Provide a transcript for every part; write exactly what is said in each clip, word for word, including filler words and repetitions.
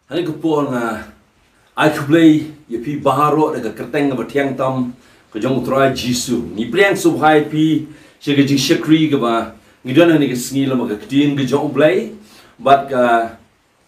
Hynrei ka por nga ai khublei ïa phi baroh da ka kyrteng kaba thiang tam ka jong U Trai Jisu. Ngi pdiang sngewbha ïa phi sha ka jingshakri kaba ngi don ha kane ka sngi lem bad ka ktien ka jong U Blei. Bad ka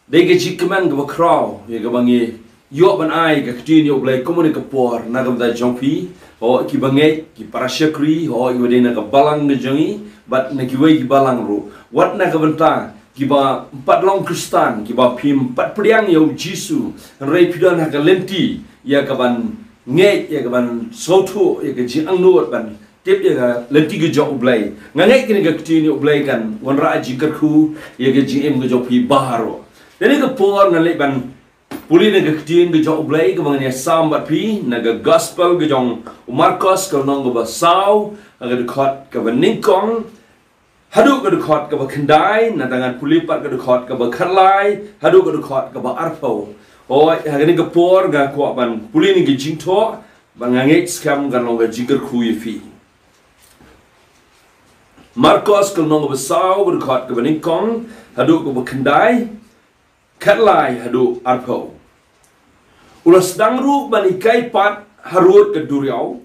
dei ka jingkmen kaba khraw ïa kaba ngi ïoh ban ai ka ktien ïa U Blei kum ha kane ka por na ka bynta jong phi, hooid kiba ngeit, ki para shakri, hooid kiba dei na ka balang ka jong ngi bad na kiwei ki balang ruh. Wat na ka bynta kiba ym pat long Khristan, kiba phim pat pdiang ïa U Jisu, hynrei phi don ha ka lynti ïa kaban ngeit, ïa kaban sngewthuh ïa ka jingangnud ban tip ïa ka lynti ka jong U Blei. Nga ngeit kane ka ktien ïa U Blei kan wanrah jingkyrkhu ïa ka jingim ka jong phi baroh. Te ha kane ka por ngan leit ban pule na ka ktien ka jong U Blei kaba ngan ïa sam bad phi na ka Gospel ka jong u Markos, ka lynnong kaba saw, ha ka dkhot kaba nyngkong haduh ka dkhot kaba khyndai, nangta ngan pule pat ka dkhot kaba khatlai haduh ka dkhot kaba arphew. Hooid, ha kane ka por nga kwah ban pule na ka jingthoh, ba nga ngeit skhem kan long ka jingkyrkhu ïa phi. Markos, ka lynnong kaba saw, ka dkhot kaba nyngkong haduh kaba khyndai, khatlai haduh arphew. U la sdang ruh ban hikai pat harud ka duriaw,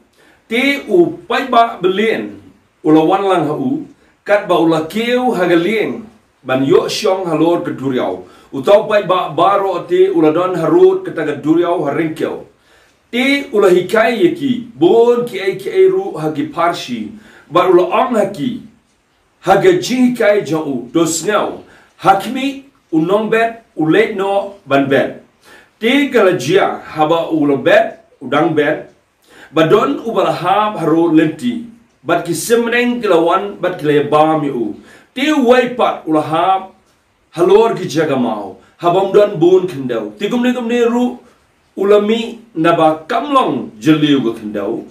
te u paidbah balian u la wan lang ha u, katba u la kiew ha ka lieng ban ïoh shong halor ka duriaw. Uta u paidbah baroh te u la don harud kata ka duriaw ha ryngkew. Te u la hikai ïa ki bun kiei kiei ruh ha ki pharshi, bad u la ong ha ki ha ka jinghikai jong u, to sngew, ha khmih, u nongbet u leit noh ban bet. Te ka la jia, haba u la bet, u dang bet, ba don uba la hap harud lynti, bad ki symbneng ki la wan bad ki la ïabam ïa u. Te uwei pat u la hap halor ki jaka maw, ha bym don bun khyndew. Te kumne kumne ruh u la mih naba kam long jylliew ka khyndew.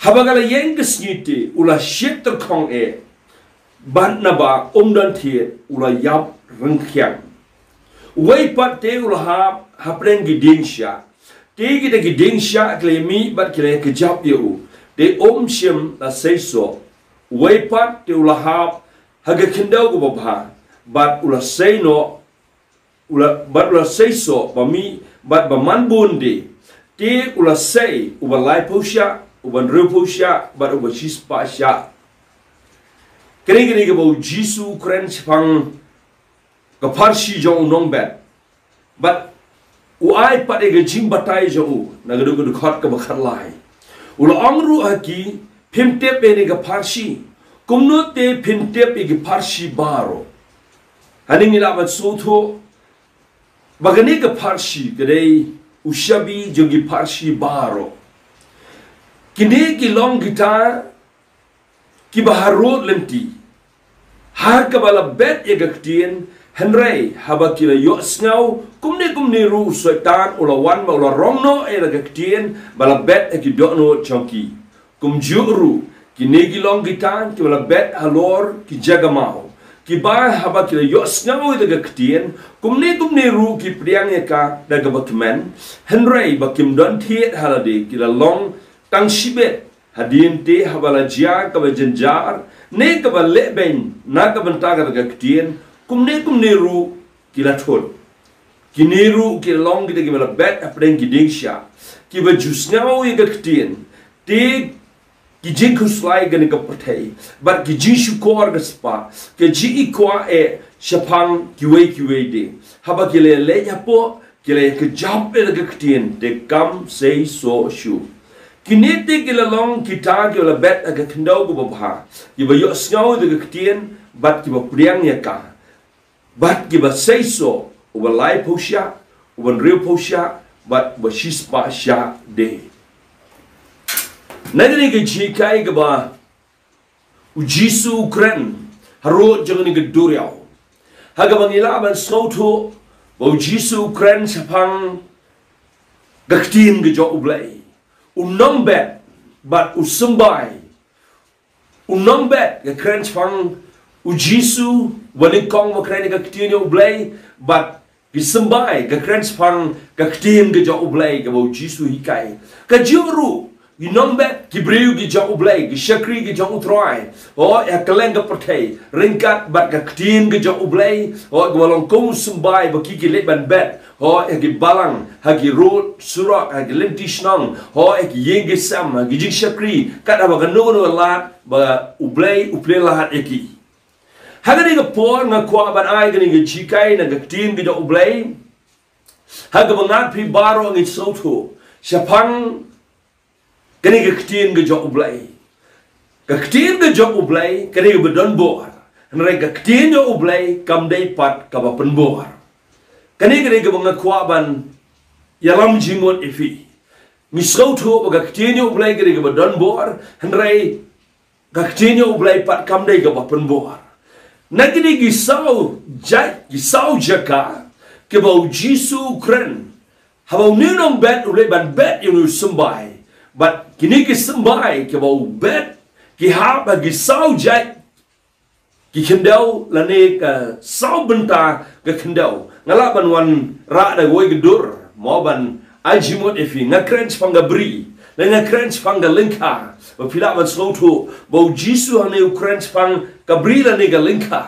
Haba ka la ïeng ka sngi te u la shit tyrkhong eh, bad naba um don thied u la ïap ryngkhiang. Uwei pat te u la hap hapdeng ki dieng shiah. Te kita ki dieng shiah ki la ïamih bad ki la ïakjap ïa u, te um shym la sei soh. Uwei pat te u la hap ha ka khyndew kaba bha, bad u la sei noh, u la, bad u la sei soh ba mih bad ba man bun de. Te u la sei uba laiphew shiah, uba hynriewphew shiah, bad uba shispah shiah. Kane ka dei kaba U Jisu u kren shaphang ka pharshi jong u nongbet. Bad u ai pat ïa ka jingbatai jong u na ka dkhot kaba khatlai. U la ong ruh ha ki, phim tip ïa kane ka pharshi. Kumno te phim tip ïa ki pharshi baroh? Hangne ngi lah ban sngewthuh ba kane ka pharshi ka dei u shabi jong ki pharshi baroh. Kine ki long kita kiba harud lynti ha kaba la bet ïa ka ktien, hynrei haba ki la ïohsngew, kumne kumne ruh u Soitan u la wan bad u la rong noh ïa la ka ktien ba la bet ha ki dohnud jong ki. Kumjuh ruh, kine ki long kita kiba la bet halor ki jaka maw, kiba haba ki la ïohsngew ïa ka ktien, kumne kumne ruh ki pdiang ïa ka da kaba kmen, hynrei ba kim don thied ha lade, ki la long tang shibit. Hadien te haba la jia kaba jynjar ne kaba lehbeiñ na ka bynta kata ka ktien, kumne kumne ruh ki la thut. Kine ruh ki la long kita kiba la bet hapdeng ki dieng shiah, kiba ju sngew ïa ka ktien, te ki jingkhuslai kane ka pyrthei bad ki jingshukor ka spah, ki jingïakynduh shaphang kiwei kiwei de, haba ki la leit hapoh, ki la ïakjap ïa la ka ktien, te kam sei soh shuh. Kine te ki la long kita kiba la bet ha ka khyndew kaba bha, kiba ïohsngew ïa la ka ktien bad kiba pdiang ïa ka, bad kiba sei soh, uba laiphew shiah, uba hynriewphew shiah, bad uba shispah shiah de. Na kane ka jinghikai kaba U Jisu u kren harud jong kane ka duriaw, ha kaba ngi lah ban sngewthuh ba U Jisu u kren shaphang ka ktien ka jong U Blei. U nongbet bad u symbai. U nongbet ka kren shaphang U Jisu, uba nyngkong ba kren ka ktien jong U Blei, bad ki symbai ka kren shaphang ka ktien ka jong U Blei kaba U Jisu u hikai. Kajuh ruh Ki nongbet, ki briew ki jong U Blei, ki shakri ki jong U Trai, hooid, ha kylleng ka pyrthei, ryngkat bad ka ktien ka jong U Blei, hooid, kaba long kum u symbai ba ki ki leit ban bet, hooid, ha ki balang, ha ki rud surok, ha ki lynti shnong, hooid, ha ki ïing ki sem, ha ki jingshakri, kat haba kano kano ka lad ba U Blei u plie lad ïa ki. Ha kane ka por nga kwah ban ai kane ka jinghikai na ka ktien ka jong U Blei. Ha kaba ngan phi baroh ngin sngewthuh shaphang kane ka ktien ka jong U Blei. Ka ktien ka jong U Blei, kane kaba don bor. Hynrei ka ktien jong U Blei kam dei pat kaba pynbor. Kane ka dei kaba nga kwah ban ïalam jingmut ïa phi. Ngi sngewthuh ba ka ktien jong U Blei ka dei kaba don bor, hynrei ka ktien jong U Blei pat kam dei kaba pynbor. Na kine ki saw jait, ki saw jaka, kiba U Jisu u kren, haba une u nongbet u leit ban bet ïa une u symbai. Bad kine ki symbai kiba u bet, ki hap ha ki saw jait ki khyndew lane ka saw bynta ka khyndew. Nga lah ban wanrah da kawei ka dur, mo, ban ai jingmut ïa phi. Nga kren shaphang ka bri, lane nga kren shaphang ka lyngkha. Ba phi lah ban sngewthuh ba U Jisu hangne u kren shaphang ka bri lane ka lyngkha.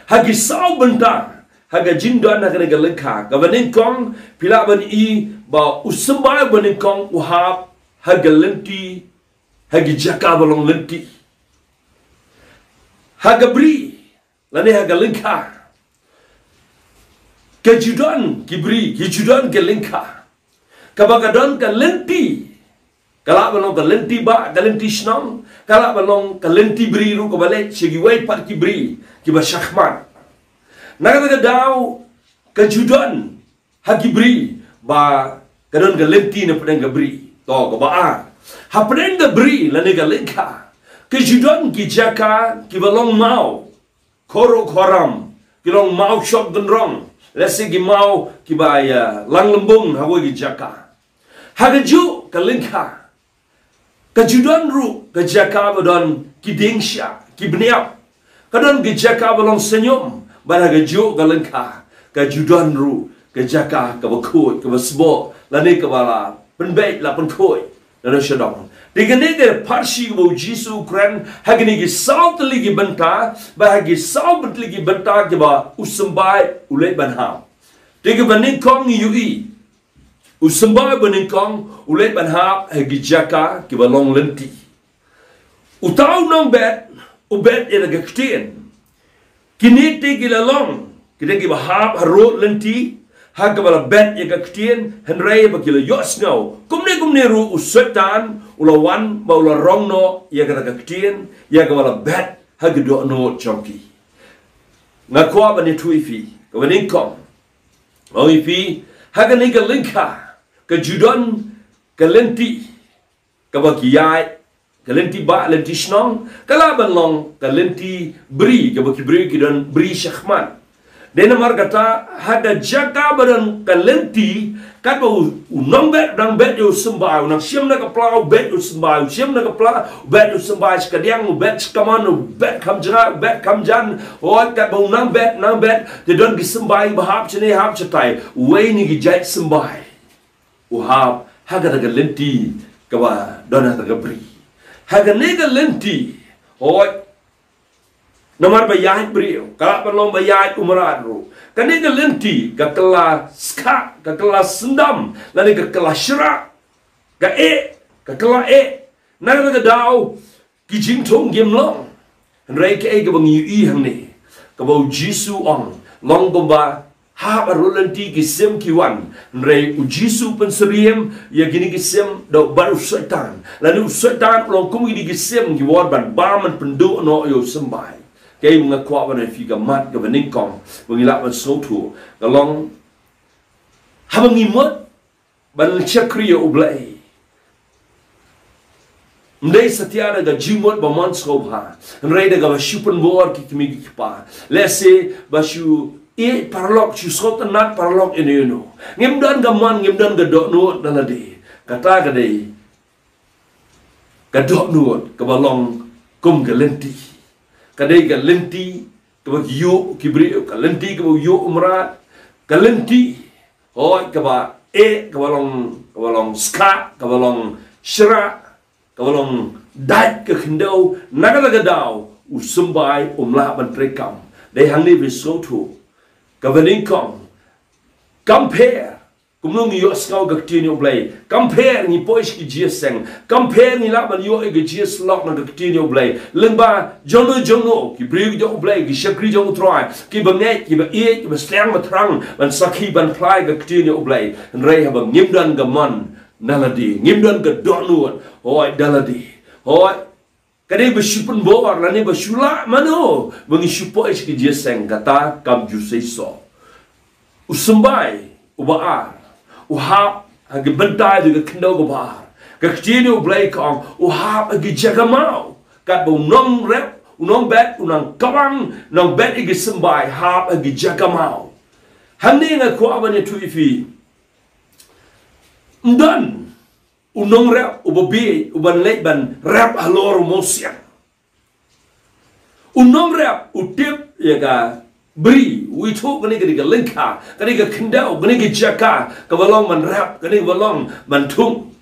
Ha ki saw bynta, ha ka jingdon ha kane ka lyngkha, kaba nyngkong, phi lah ban i ba u symbai uba nyngkong u hap ha ka lynti, ha ki jaka ba long lynti. Ha ka bri, lane ha ka lyngkha, ka ju don ki bri, ki ju don ka lyngkha. Kaba ka don ka lynti, ka lah ban long ka lynti bah, ka lynti shnong, ka lah ban long ka lynti bri ruh kaba leit sha kiwei pat ki bri kiba shakhmat. Na kata ka daw, ka ju don ha ki bri ba ka don ka lynti na pdeng ka bri. To, kaba ar, ha pdeng ka bri lane ka lyngkha, ka ju don ki jaka kiba long maw, khoro khoram, ki long maw shok gynrong, lehse ki maw kiba ïa lang lymbung ha kawei ki jaka. Ha kajuh ka lyngkha, ka ju don ruh ka jaka ba don ki dieng shiah, ki bniap. Ka don ki jaka ba long snium, bad ha kajuh ka lyngkha, ka ju don ruh ka jaka kaba khuid, kaba sboh, lane kaba la pynbeit, la pynkhuid naduh sha dong. Te kane ka pharshi kaba U Jisu u kren ha kine ki saw tylli ki bynta, bad ha ki saw tylli ki bynta kiba u symbai u leit ban hap. Te kaba nyngkong ngi ïohi, u symbai uba nyngkong u leit ban hap ha ki jaka kiba long lynti. Uta u nongbet u bet ïa ka ktien. Kine te ki la long kine kiba hap harud lynti ha kaba la bet ïa ka ktien, hynrei ba ki la ïohsngew. Kumne kumne ruh u Soitan u la wan ba u la rong noh ïa kata ka ktien, ïa kaba la bet ha ka dohnud jong ki. Nga kwah ban ïathuh ïa phi, kaba nyngkong, ong ïa phi, ha kane ka lyngkha, ka ju don ka lynti kaba ki ïaid, ka lynti bah, lynti shnong, ka lah ban long ka lynti bri, kaba ki briew ki don bri shakhmat. Dei namar kata, ha ka jaka ba don ka lynti, katba u, u nongbet, u nang bet ïa u symbai, u nang shim na ka pla, u bet ïa u symbai, u shim na ka pla, u bet ïa u symbai, sha kadiang, u bet sha kamon, u bet kham jngai, u bet kham jan, hooid, katba u nang bet, nang bet, te don ki symbai ba hap shane, hap shatai, uwei na ki jait symbai u hap ha kata ka lynti kaba don ha kata ka bri. Ha kane ka lynti, hooid, namar ba ïaid briew, ka lah ban long ba ïaid u mrad ruh. Kane ka lynti ka kylla skha, ka kylla syndam, lane ka kylla shrah, ka eh, ka kylla eh. Na kata ka daw, ki jingthung kim long. Hynrei kaei kaba ngi ïohi hangne, kaba U Jisu u ong, long kumba hap harud lynti ki sim ki wan. Hynrei U Jisu u pynsyriem ïa kine ki sim da u bat u Soitan. Lane u Soitan u long kum kine ki sim kiba wan ban bam ban pynduh noh ïa u symbai. Kaei ba nga kwah ban ong ïa phi, ka mat kaba nyngkong ba ngi lah ban sngewthuh ka long, haba ngi mut ban shakri ïa U Blei, ym dei satia da ka jingmut ba mon sngewbha, hynrei da kaba shu pynbor ki kmie ki kpa. Lehse ba shu ïeit paralok, shu sngewtynnat paralok ïano ïano. Ngim don ka mon, ngim don ka dohnud da lade. Kata ka dei ka dohnud kaba long kum ka lynti. Ka dei ka lynti kaba ki ïoh ki briew, ka lynti kaba ïoh u mrad, ka lynti, hooid, kaba eh, kaba long, kaba long skha, kaba long shrah, kaba long dait ka khyndew, na kata ka daw u symbai um lah ban treikam. Dei hangne phi sngewthuh, kaba nyngkong, kam pher. Kumno ngi ïohsngew ka ktien ïa U Blei? Kam pher ngi poi sha ki jingïaseng. Kam pher ngi lah ban ïoh ïa ka jingïasyllok na ka ktien ïa U Blei. Lyngba jongno jongno ki briew jong U Blei, ki shakri jong U Trai, kiba ngeit, kiba ïeit, kiba sliang ba thrang ban sakhi, ban phla ïa ka ktien ïa U Blei. Hynrei haba ngim don ka mon da lade, ngim don ka dohnud, hooid, da lade, hooid, ka dei ba shu pynbor lane ba shu lah mano ba ngi shu poi sha ki jingïaseng, kata kam ju seisoh. U symbai uba ar u hap ha ki bynta jong ka khyndew kaba ar. Ka ktien ïa U Blei ka ong u hap ha ki jaka maw, katba u nongrep, u nongbet, u nongkawang, nongbet ïa ki symbai, hap ha ki jaka maw. Hangne nga kwah ban ïathuh ïa phi, ym don u nongrep uba bieit uban leit ban rep halor u mawsiang. U nongrep u tip ïa ka bri, u ithuh kane ka dei ka lyngkha, ka dei ka khyndew, kane ka jaka kaba long ban rep, kane kaba long ban thung.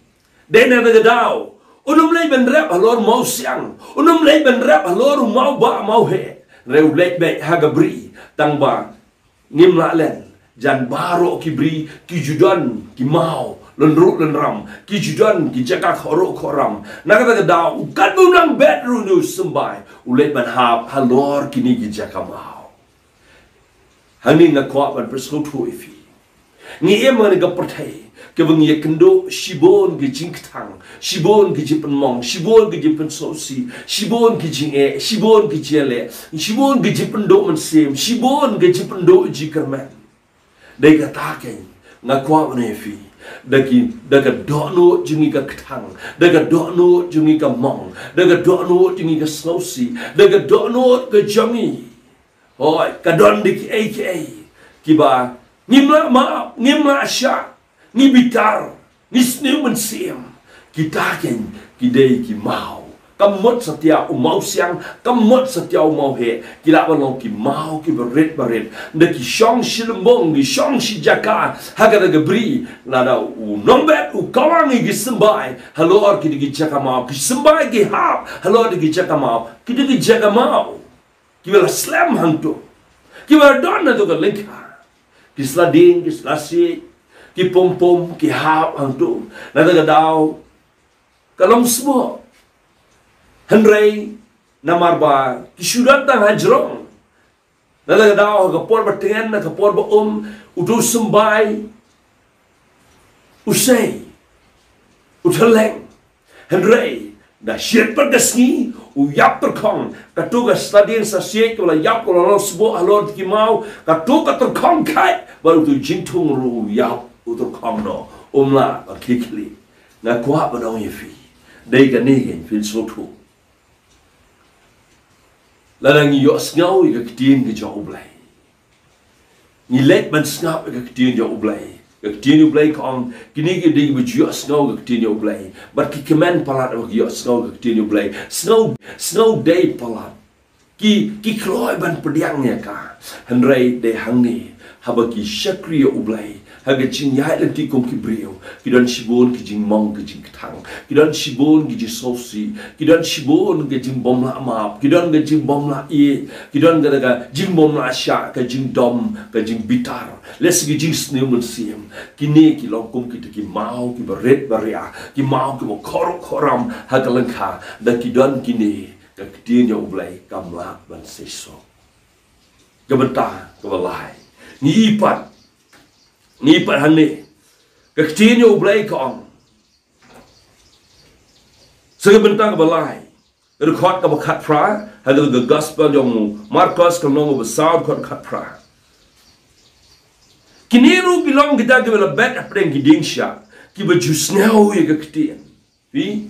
Dei na kata ka daw un ym leit ban rep halor mawsiang, un ym leit ban rep halor u mawbah mawheh. Hynrei u leit beit ha ka bri, tangba ngim lah len. Jan baroh ki bri ki ju don ki maw lynruh lynram, ki ju don ki jaka khawruh khawram. Na kata ka daw u katba u nongbet ruh, u symbai u leit ban hap halor kine ki jaka maw. Hangne nga kwah ban pynsngewthuh ïa phi. Ngi im ha kane ka pyrthei kaba ngi ïakynduh shibun ki jingkthang, shibun ki jingpynmong, shibun ki jingpynsngewsih, shibun ki jingeh, shibun ki jingïaleh, shibun ki jingpynduh mynsiem, shibun ki jingpynduh jingkyrmen. Dei kata keiñ nga kwah ban ong ïa phi, da ki, da ka dohnud jong ngi ka kthang, da ka dohnud jong ngi ka mong, da ka dohnud jong ngi ka sngewsih, da ka dohnud ka jong ngi, hooid, ka don da kiei kiei kiba ngim lah map, ngim lah shah, ngi bitar, ngi sniew mynsiem. Kita keiñ ki dei ki maw. Kam mut satia u mawsiang, kam mut satia u mawheh, ki lah ban long ki maw kiba rit ba rit. Da ki shong shi lymbung, ki shong shi jaka ha kata ka bri. Lada u nongbet u kawang ïa ki symbai halor kine ki jaka maw, ki symbai ki hap halor kine ki jaka maw, kine ki jaka maw kiba la slem hangto, kiba la don hangto ka lyngkha. Ki sla dieng, ki sla siej, ki pum pum, ki hap hangto. Na kata ka daw ka long sboh. Hynrei namar ba ki shu don tang ha jrong, na kata ka daw ha ka por ba tngen, ha ka por ba um, uto u symbai u sei, u thylleng. Hynrei da shit pat ka sngi u ïap tyrkhong. Kato ka sla dieng sla siej kaba la ïap, kaba la long sboh halor ki maw, kato ka tyrkhong kheit, bad uto u jingthung ruh u ïap, u tyrkhong noh, um lah ban khie khlieh. Nga kwah ban ong ïa phi, dei kane keiñ, phin sngewthuh. Lada ngi ïohsngew ïa ka ktien ka jong U Blei, ngi leit ban sngap ïa ka ktien jong U Blei. Ka ktien U Blei ka ong, kine ki dei kiba ju ïohsngew ïa ka ktien jong U Blei, bad ki kmen palat ba ki ïohsngew ïa ka ktien jong U Blei. Sngew, sngew dei palat. Ki, ki kloi ban pdiang ïa ka. Hynrei dei hangne, haba ki shakri ïa U Blei ha ka jingïaid lynti kum ki briew, ki don shibun ki jingmong ki jingkthang, ki don shibun ki jingsngewsih, ki don shibun ki jingbymlah map, ki don ki jingbymlah ïeit, ki don ka, ka jingbymlah shah, ka jingdom, ka jingbitar, lehse ki jingsniew mynsiem. Kine ki long kum kita ki maw kiba rit ba riah, ki maw kiba khorok khoram ha ka lyngkha. Da ki don kine, ka ktien jong U Blei kam lah ban seisoh. Ka bynta kaba lai, ngi ïohi pat, ngi ïohi pat hangne, ka ktien jong U Blei ka ong, sa ka bynta kaba lai, dkhot kaba khatphra ha ka gospel jong u Markos, ka lynnong kaba saw, dkhot khatphra. Kine ruh ki long kita kiba la bet hapdeng ki dieng shah, kiba ju sngew ïa ka ktien. Phi,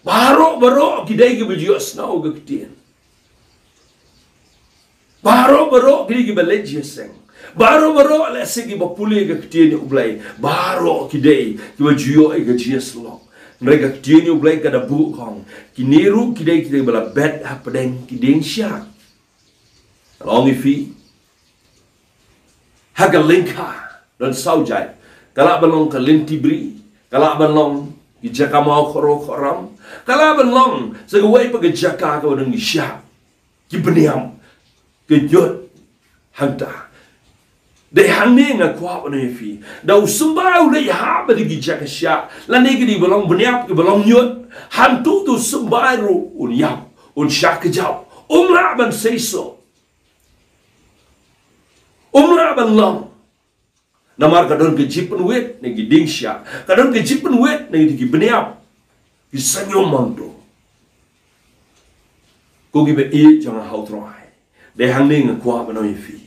baroh baroh ki dei kiba ju ïohsngew ka ktien. Baroh baroh ki dei kiba leit jingïaseng. Baroh baroh lehse kiba pule ka ktien U Blei. Baroh ki dei kiba ju ïoh ïa ka jingïasyllok. Hynrei ka ktien U Blei ka da buh, ka ong, kine ruh ki dei kita kiba la bet hapdeng ki dieng shah. Ka long ïa phi, ha ka lyngkha don saw jait. Ka lah ban long ka lynti bri, ka lah ban long ki jaka maw khoro khoram, ka lah ban long sa kawei pat ka jaka kaba don ki shah, ki bniap, ki ñiut hangta. Dei hangne nga kwah ban ong ïa phi, da u symbai u leit hap ha ki jaka shah lane ki dei ba long bniap, ki ba long ñiut, hangtu u symbai ruh un ïap, un shah kjap, um lah ban seisoh, um lah ban long. Namar ka don ka jingpynwit na ki dieng shah, ka don ka jingpynwit na ki bniap, ki saiñum hangtu. Ko kiba ïeit jong nga ha U Trai, dei hangne nga kwah ban ong ïa phi,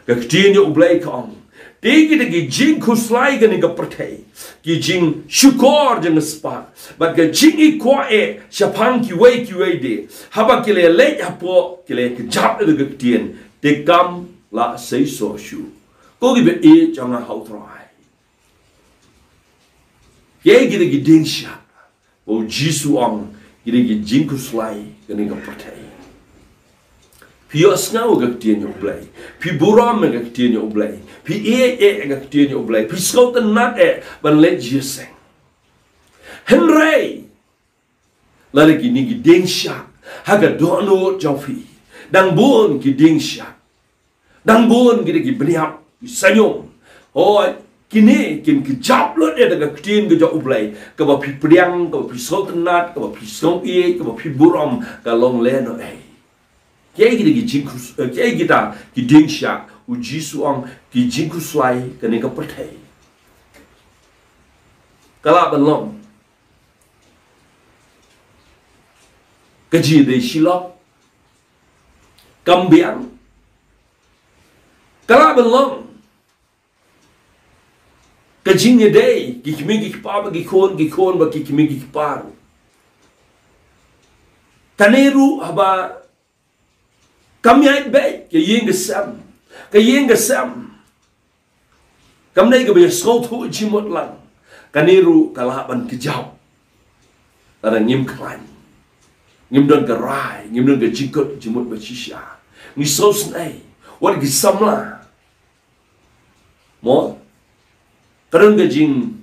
ka ktien jong U Blei ka ong, te kita ki jingkhuslai kane ka pyrthei, ki jingshukor jong ka spah, bad ka jingïakob shaphang kiwei kiwei de, haba ki la leit hapoh, ki la kjap ïa ka ktien, te kam lah seisoh shuh. Ko kiba ïeit jong nga ha U Trai, kiei kita ki dieng shah ba U Jisu u ong ki dei ki jingkhuslai kane ka pyrthei? Phi ïohsngew ïa ka ktien jong U Blei, phi burom ïa ka ktien jong U Blei, phi ïeit ïa ka ktien jong U Blei, phi sngewtynnat ïa ban leit jingïaseng. Hynrei lada kine ki dieng shah ha ka dohnud jong phi, dang bun ki dieng shah, dang bun kita ki bniap, ki saiñum, hooid, kine kin kjap lut ïa ka ktien ka jong U Blei, kaba phi pdiang, kaba phi sngewtynnat, kaba phi sngew ïeit, kaba phi burom, ka long lehnohei? Kiei kita ki jingkhus, eh, kiei kita ki dieng shah, U Jisu u ong, ki jingkhuslai kane ka pyrthei? Ka lah ban long ka jingïadei shilok, kam biang. Ka lah ban long ka jingïadei ki kmie ki kpa bad ki khun, ki khun bad ki kmie ki kpa ruh. Kane ruh haba kam ïaid beit ka ïing ka sem, ka ïing ka sem kam dei kaba ïasngewthuh jingmut lang, kane ruh ka lah ban kjap. Lada ngim khlaiñ, ngim don ka rai, ngim don ka jingkut jingmut ba shisha, ngi sngewsynei. Wat ki samla, mo, ka don ka jing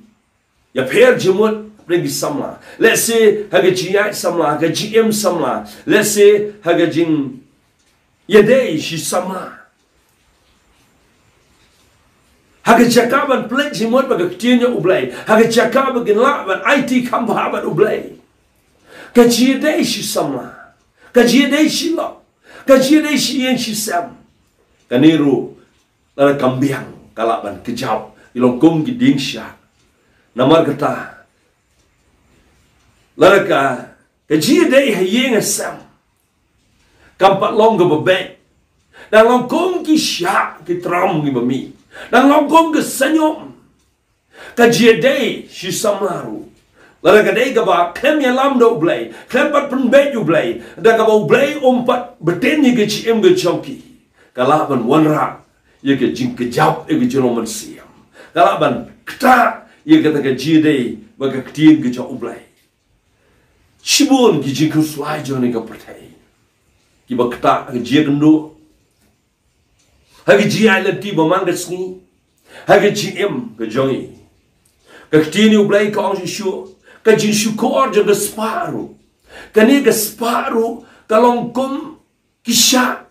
ïapher jingmut hapdeng ki samla. Let's say ha ka jingïaid samla, ha ka jingim samla. Let's say ha ka jingïadei shi samla, ha ka jaka ban pynleit jingmut bad ka ktien jong U Blei, ha ka jaka ba kin lah ban aiti kham bha bad U Blei. Ka jingïadei shi samla, ka jingïadei shilok, ka jingïadei shi ïing shi sem, kane ruh lada kam biang ka lah ban kjap, ïa long kum ki dieng shah. Namar kata, lada ka, ka jingïadei ha ïing ha sem kam pat long kaba beit, dang long kum ki shah ki tram kiba mih, dang long kum ki saiñum, ka jingïadei shi samla ruh, lada ka dei kaba khlem ïalam da U Blei, khlem pat pynbeit U Blei, da kaba U Blei um pat btin ïa ka jingim ka jong ki, ka lah ban wanrah ïa ka jingkjap ïa ka jinglong mynsiem, ka lah ban ktah ïa kata ka jingïadei bad ka ktien ka jong U Blei. Shibun ki jingkhuslai jong kane ka pyrthei kiba ktah ha ka jingïakynduh, ha ka jingïaid lynti ba man ka sngi, ha ka jingim ka jong ngi. Ka ktien U Blei ka ong shuh shuh, ka jingshukor jong ka spah ruh, kane ka spah ruh ka long kum ki shah,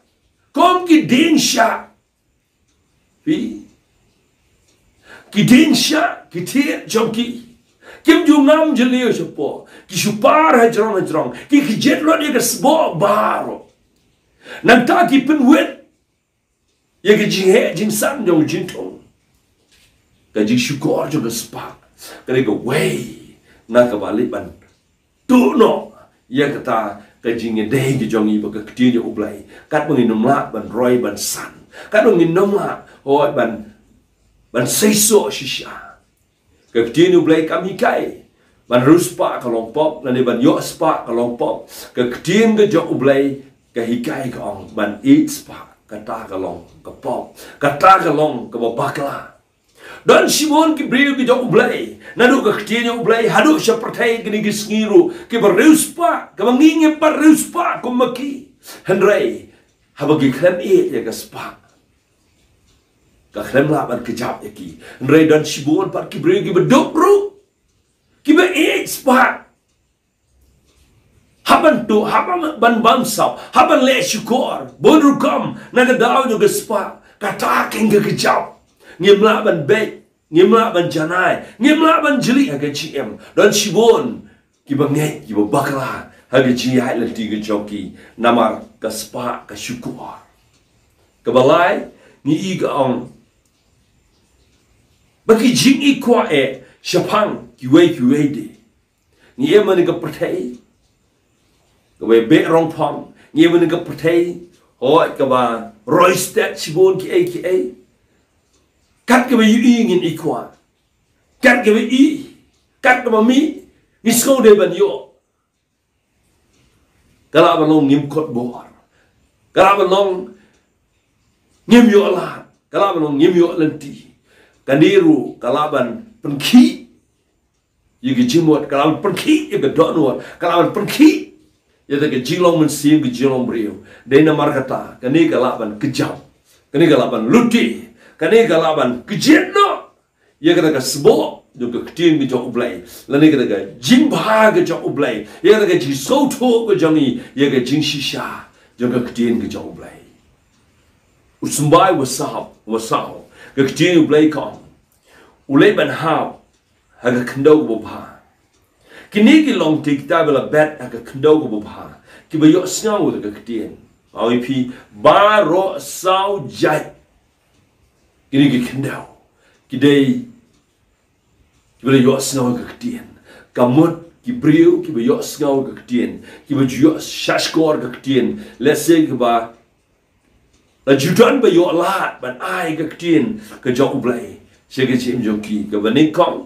kum ki dieng shah. Phi, ki dieng shah, ki thied jong ki kim ju ngam jylliew shapoh, ki shu par hajrong hajrong, ki kjit lut ïa ka sboh baroh. Nangta ki pynwit ïa ka jingheh jingsan jong u jingthung. Ka jingshukor jong ka spah ka dei kawei na kaba leit ban tuh noh ïa kata ka jingïadei ka jong ngi bad ka ktien jong U Blei, katba ngin ym lah ban roi ban san, katba ngin ym lah, hooid, ban, ban seisoh shisha. Ka ktien U Blei kam hikai ban riewspah ka long pop, lane ban ïoh spah ka long pop. Ka ktien ka jong U Blei ka hikai, ka ong ban ïeit spah, kata ka long ka pop, kata ka long kaba bakla. Don shibun ki briew ki jong U Blei, naduh ka ktien jong U Blei haduh sha pyrthei kine ki sngi ruh, kiba riewspah, kaba ngi ngim pat riewspah kum ma ki. Hynrei haba ki khlem ïeit ïa ka spah, ka khlem lah ban kjap ïa ki. Hynrei don shibun pat ki briew kiba duk ruh, kiba ïeit spah. Hap ban tuh, hap ban, ban bamsap, hap ban leh shukor bun rukom na ka daw jong ka spah. Kata kein ka kjam. Ngim lah ban beh, ngim lah ban janai, ngim lah ban jli ha ka jingim. Don shibun kiba ngeit, kiba bakla ha ka jingïaid lynti ka jong ki namar ka spah, ka shukor. Kaba lai, ngi i ka ong ba ki jingïakhun eh shaphang kiwei kiwei de. Ngi em ha kane ka pyrthei kaba beh rong phong, ngi em ha kane ka pyrthei hoi kaba roi stet shibun kiei kiei. Kat kaba ïohi ngin ïakhun, kat kaba i, kat kaba mih, ngi sngew dei ban ïoh. Ka lah ban long ngim kot bor, ka lah ban long ngim ïoh lad, ka lah ban long ngim ïoh lynti. Kane ruh ka lah ban pynkhih ïa ka jingmut, ka lah ban pynkhih ïa ka dohnud, ka lah ban pynkhih ïa ka jinglong mynsiem, ka jinglong briew. Dei namar kata kane ka lah ban kjam, kane ka lah ban lute, kane ka lah ban kjit noh ïa kata ka sboh jong ka ktien ka jong U Blei, lane kata ka jingbha ka jong U Blei, ïa kata ka jingsngewthuh ka jong ngi, ïa ka jingshisha jong ka ktien ka jong U Blei. U symbai uba saw, uba saw, ka ktien U Blei ka ong, u leit ban hap ha ka khyndew kaba bha. Kine ki long kita ba la bet ha ka khyndew kaba bha, kiba ïohsngew ïa ka ktien. Ong ïa phi, baroh saw jait kine ki khyndew ki dei kiba la ïohsngew ïa ka ktien. Ka mut ki briew kiba ïohsngew ïa ka ktien, kiba ju ïoh shahshkor ïa ka ktien. Lehse kiba la ju don ba ïoh lad ban ai ka ktien ka jong U Blei sha ka jingim jong ki. Kaba nyngkong,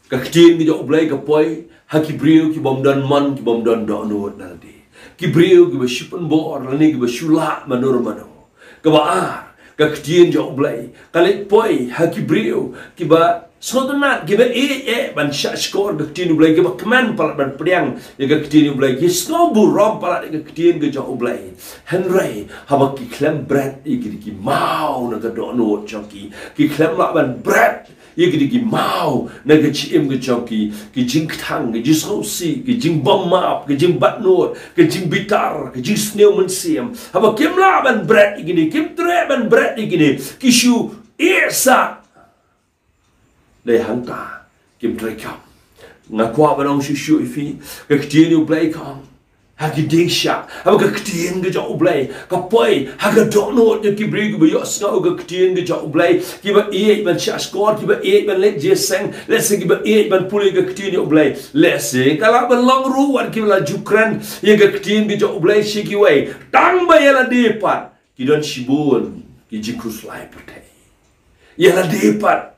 ka ktien ka jong U Blei ka poi ha ki briew ki bym don mon, ki bym don dohnud na lade, ki briew kiba shu pynbor lane kiba shu lah mano mano. Kaba ar, ka ktien jong U Blei ka leit poi ha ki briew kiba sngewtynnat, kiba ïeit eh ban shahshkor ka ktien U Blei, kiba kmen palat ban pdiang ïa ka ktien U Blei, ki sngewburom palat ïa ka ktien ka jong U Blei. Hynrei haba ki khlem bret ïa ki, ki maw na ka dohnud jong ki, ki khlem lah ban bret ïa ki, ki maw na ka jingim ka jong ki, ki jingkthang, ki jingsngewsih, ki jingbymap, ki jingbatnud, ki jingbitar, ki jingsniew mynsiem. Haba kim lah ban bret ïa kine, kim treh ban bret ïa kine, ki shu ïeh sah. Dei hangta kim trei kam. Nga kwah ban ong shuh shuh ïa phi, ka ktien U Blei ka ong, ha ki dieng shah, haba ka ktien ka jong U Blei ka poi ha ka dohnud jong ki briew kiba ïohsngew ïa ka ktien ka jong U Blei, kiba ïeit ban shahshkor, kiba ïeit ban leit jingïaseng, lehse kiba ïeit ban pule ïa ka ktien jong U Blei. Lehse ka lah ban long ruh wat kiba la ju kren ïa ka ktien ka jong U Blei sha kiwei, tang ba ïa lade pat ki don shibun ki jingkhuslai pyrthei. Ïa lade pat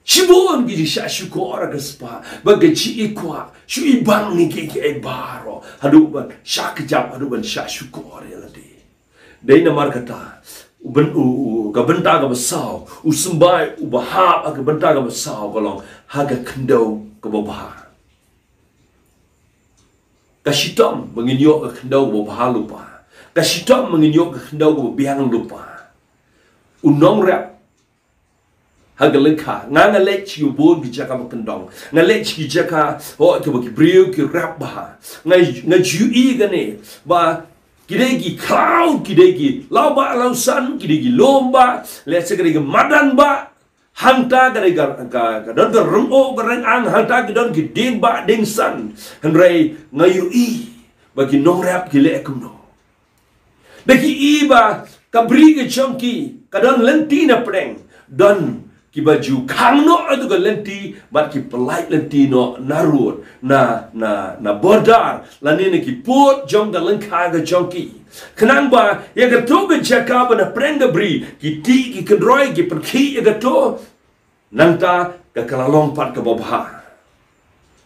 shibun ki jingshahshukor ha ka spah bad ka jingïakhun, shu ibang ïa kiei kiei baroh haduh ban shah kjam, haduh ban shahshukor ïa lade. Dei namar kata, u byn-, u, u, ka bynta kaba saw, u symbai uba hap ha ka bynta kaba saw ka long ha ka khyndew kaba bha. Ka shitom ba ngin ïoh ka khyndew kaba bha lypa, ka shitom ba ngin ïoh ka khyndew kaba biang lypa. U nongrep ha ka lyngkha, nga, nga leit sha bun ki jaka ba kyndong, nga leit sha ki jaka, oh, kiba ki briew ki rep bha. Nga, nga ju ïohi kane ba ki dei ki khlaw, ki dei ki law bah law san, ki dei ki lum bah, lehse ki dei ki madan bah. Hangta ka dei ka, ka, ka don ka ryngoh ka ryngang, hangta ki don ki dieng bah dieng san. Hynrei nga ïohi ba ki nongrep ki leh kumno. Da ki ïohi ba ka bri ka jong ki ka don lynti na pdeng, don kiba ju khang noh ïa ka lynti bad ki pyllait lynti noh narud, na, na, na border lane na ki pud jong ka lyngkha ka jong ki. Khnang ba ïa kato ka jaka ba na pdeng ka bri ki tih ki kynroi ki pynkhih ïa kato. Nangta ka, ka la long pat kaba bha.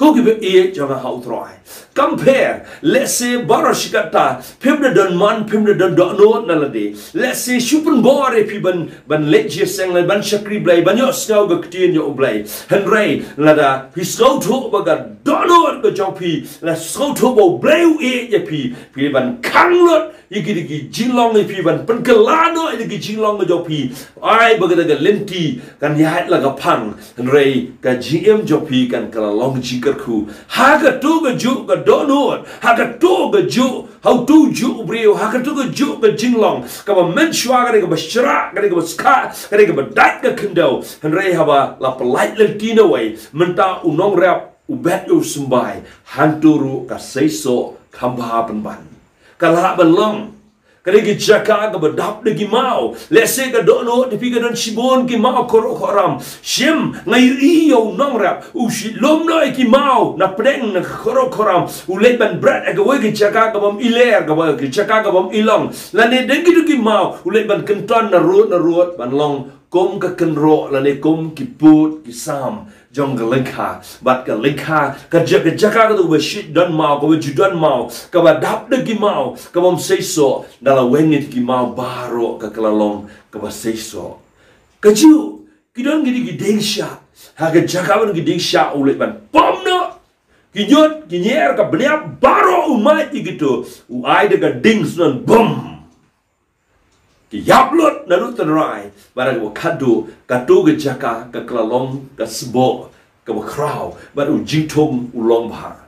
Ko kiba ïeit jong nga ha U Trai, compare, lehse baroh shi katta phim da don man, phim da don dohnud na lade, lehse shu pynbor ïa phi ban, ban leit jingïaseng lane ban shakri Blei, ban ïohsngew ka ktien jong U Blei. Hynrei lada phi sngewthuh ba ka dohnud ka jong phi, la sngewthuh ba U Blei u ïeit ïa phi, phi ban khang lut ïa ki, ïa ki jinglong ïa phi, ban pynkylla noh ïa ki jinglong jong phi. Ai ba ka, ka lynti kan ïaid la ka phang, hynrei ka jingim jong phi kan kylla long jingkyrkhu. Ha kato ka juh ka dohnud, ha kato ka juh, ha uto u juh u briew, ha kato ka juh ka jinglong, kaba mynshuwa ka dei kaba shrah, ka dei kaba skha, ka dei kaba dait ka khyndew. Hynrei haba la pyllait lynti na wei, mynta u nongrep u bet ïa u symbai, hangto ruh ka seisoh kham bha pynban. Ka lah ban long. Ka dei ka jaka kaba dap da ki maw. Lehse ka dohnud jong phi ka don shibun ki maw koroh koroh ram. Shim, nga ïohi ïa u nongrep u shu lum noh ïa ki maw na pdeng na koroh koroh ram. U leit ban bret ha kawei ka jaka ka bym iler, kawei ka jaka ka bym ilong. Lane dang kito ki maw u leit ban kynton na rud na rud ban long kum ka kynroh lane kum ki pud ki sam jong ka lyngkha. Bad ka lyngkha, ka ja-, ka jaka kato kaba shu don maw, kaba ju don maw, kaba dap da ki maw, ka bym seisoh, da la weng ïa ki maw baroh ka kylla long kaba seisoh. Kajuh, ki don kine ki dieng shah. Ha ka jaka ban ki dieng shah u leit ban pom noh. Ki ñiut, ki ñier, ka bniap baroh u mait ïa kito. U ai da ka dieng sdang bom. Ki ïap lut naduh tynrai, bad ha kaba khatduh, kato ka jaka ka kylla long ka sboh kaba khraw, bad u jingthung u long bha.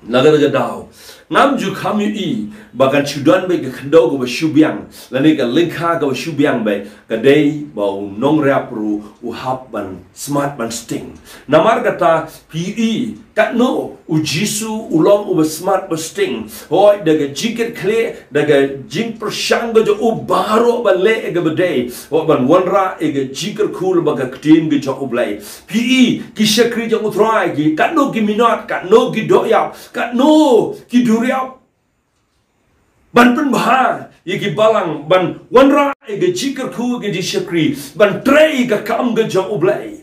Na kata ka daw, ngam ju kham ïohi ba kan shu don beit ka khyndew kaba shu biang, lane ka lyngkha kaba shu biang beit, ka dei ba u nongrep ruh u hap ban smat ban sting. Namar kata, phi ïohi, katno u Jisu u long uba smat ba sting. Hooid, da ka jingkitkhlieh, da ka jingpyrshang ka jong u baroh ban leh ïa kaba dei. Hooid, ban wanrah ïa ka jingkyrkhu lyngba ka ktien ka jong U Blei. Phi ïohi, ki shakri jong U Trai ki, katno ki minot, katno ki dohïap, katno ki duriap. Ban pynbha ïa ki balang, ban wanrah ïa ka jingkyrkhu ka jingshakri, ban trei ïa ka kam ka jong U Blei.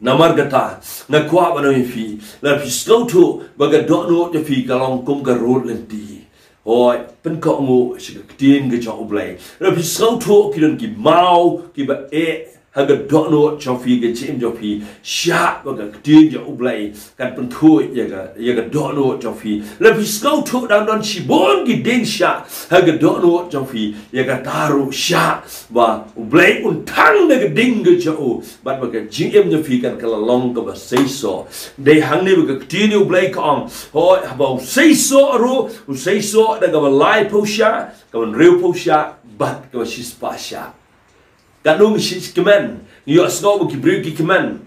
Namar kata, nga kwah ban ong ïa phi, lada phi sngewthuh ba ka dohnud jong phi ka long kum ka rud lynti, hooid, pynkohnguh sha ka ktien ka jong U Blei. Lada phi sngewthuh ki don ki maw kiba eh ha ka dohnud jong phi, ka jingim jong phi, shah ba ka ktien jong U Blei kan pynkhuid ïa ka, ïa ka dohnud jong phi. Lada phi sngewthuh dang don shibun ki dieng shah ha ka dohnud jong phi, ïa kata ruh shah ba U Blei un thang da ka ding ka jong u, bad ba ka jingim jong phi kan kylla long kaba seisoh. Dei hangne ba ka ktien U Blei ka ong, hooid, haba u seisoh ruh, u seisoh da kaba laiphew shah, kaba hynriewphew shah, bad kaba shispah shah. Katno ngi shu kmen, ngi ïohsngew ba ki briew ki kmen.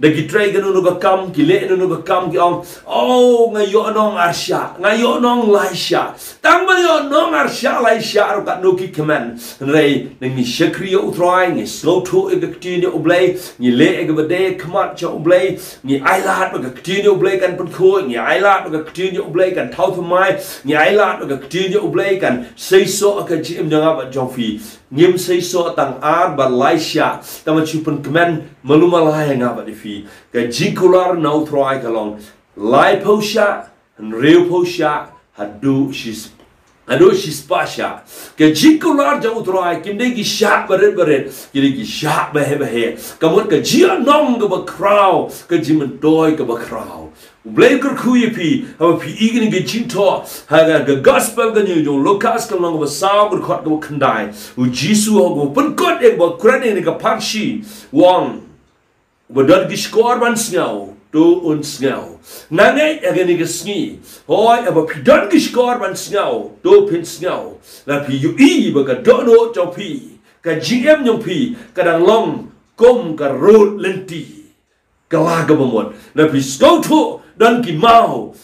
Da ki trei kano kano ka kam, ki leh kano kano ka kam, ki ong, "Oh, nga ïoh nong ar shah, nga ïoh nong lai shah." Tang ba ïoh nong ar shah lai shah ruh katno ki kmen. Hynrei ngi shakri ïa U Trai, ngi sngewthuh ïa ka ktien jong U Blei, ngi leh ïa kaba dei ha khmat jong U Blei, ngi ailad ba ka ktien jong U Blei kan pynkhuid, ngi ailad ba ka ktien jong U Blei kan thaw thymmai, ngi ailad ba ka ktien jong U Blei kan seisoh ha ka jingim jong nga bad jong phi. Ngim seisoh tang ar bad lai shah, tang ban shu pynkmen malu mala ïa nga bad ïa phi. Ka jingkular na U Trai ka long laiphew shah, hynriewphew shah, haduh shis-, haduh shispah shah. Ka jingkular jong U Trai kim dei ki shah barit barit, ki dei ki shah baheh baheh. Ka mut ka jingïohnong kaba khraw, ka jingmyntoi kaba khraw. U Blei u kyrkhu ïa phi, haba phi i kine ki jingthoh, ha ka, ka gospel ka jong u Lukas ka lynnong kaba saw ka dkhot kaba khyndai. U Jisu haba u pynkut ïa kaba kren ïa kane ka parshi, u ong, uba don ki shkor ban sngew, to un sngew. Nga ngeit ha kane ka sngi, hooid, haba phi don ki shkor ban sngew, to phin sngew. Lada phi ïohi ba ka dohnud jong phi, ka jingim jong phi, ka dang long kum ka rud lynti. Ka la kaba mut. Lada phi sngewthuh don ki maw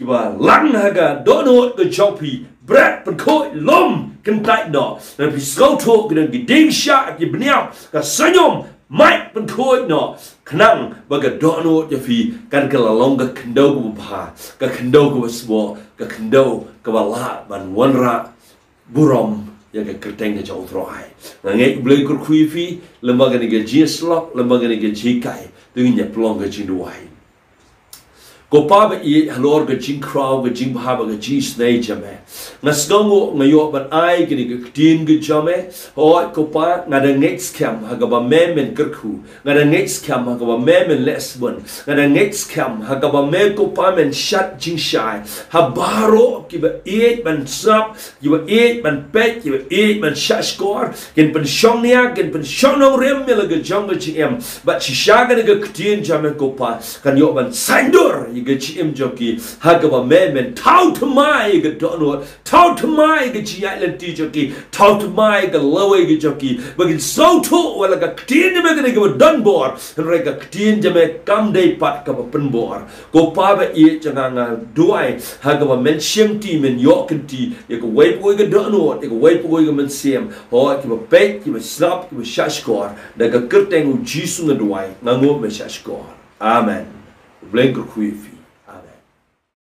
kiba lang ha ka dohnud ka jong phi, bret, pynkhuid, lum, kyntait noh. Lada phi sngewthuh ki don ki dieng shah, ki bniap, ka shñiuh, mait, pynkhuid noh. Khnang ba ka dohnud jong phi kan kylla long ka khyndew kaba bha, ka khyndew kaba sboh, ka khyndew kaba lah ban wanrah burom ïa ka kyrteng ka jong U Trai. Nga ngeit U Blei u kyrkhu ïa phi, lyngba kane ka jingïasyllok, lyngba kane ka jinghikai, to ngin ïa pynlong ka jingduwai. Ko Pa ba ïeit, halor ka jingkhraw, ka jingbha bad ka jingisynei jong me, nga sngewnguh, nga ïoh ban ai kane ka ktien ka jong me. Hooid ko Pa, nga da ngeit skhem ha kaba me men kyrkhu, nga da ngeit skhem ha kaba me men leh sbun, nga da ngeit skhem ha kaba me ko Pa men shad jingshai ha baroh kiba ïeit ban sngap, kiba ïeit ban peit, kiba ïeit ban shahshkor. Kin pynshong nia, kin pynshong nongrim ïa la ka jong ka jingim. Bad shisha kane ka ktien jong me ko Pa kan ïoh ban saiñdur ïa ka jingim jong ki ha kaba me men thaw thymmai ïa ka dohnud, thaw thymmai ïa ka jingïaid lynti jong ki, thaw thymmai ïa ka lawei ka jong ki, ba kin sngewthuh wat la ka ktien jong me ka dei kaba don bor, hynrei ka ktien jong me kam dei pat kaba pynbor. Ko Pa ba ïeit jong nga, nga duwai ha kaba men shimti, men ïoh kynti ïa kawei pa kawei ka dohnud, ïa kawei pa kawei ka mynsiem, hooid kiba peit, kiba sngap, kiba shahshkor. Da ka kyrteng U Jisu nga duwai, nga nguh, men shahshkor. Amen. U Blei un kyrkhu ïa phi.